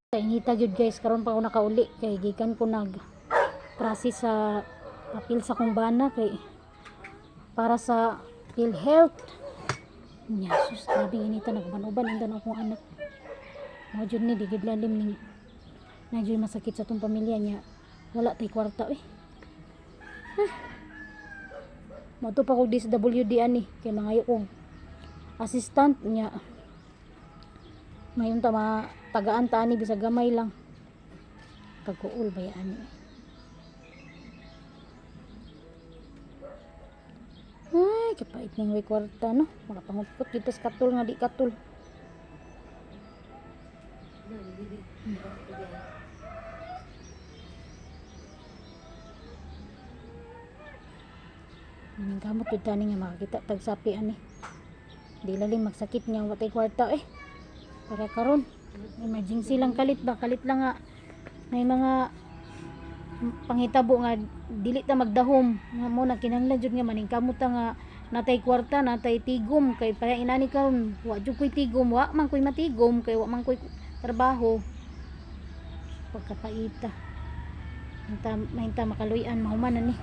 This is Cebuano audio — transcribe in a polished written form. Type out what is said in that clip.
Kainita gyud, guys, karon pa ko nakauli kay gikan ko nag process sa papel sa kong bana kay para sa PhilHealth. Nya sus, grabe inita, nagban-uban indan akong anak. Mao jud ni, di gyud lalim ning na jud masakit sa tong pamilya niya, wala tay kwarta eh. Mo pa kog DSWD ani kay mangayo kog assistant niya. Mayon ta tagaan ta ani bisag gamay lang. Pagkuul ba ani? Ay, kapait ning way kwarta, no. Makapangupot dito sa katul nga di katul. Maning kamot jud tani nga makakita tag sapi ani. Di lalim magsakit nga watay kwarta eh. Para karon emergency lang, kalit ba, kalit lang nga may mga panghitabo nga dili ta magdahom nga mo na kinahanglan jud nga maningkamot ta nga natay kwarta, natay tigom, kay para inani karon wa jud koy tigom, wa man koy matigom kay wa man koy trabaho. Pagkapaita, hinta mahinta makaluy-an, mahuman na ni.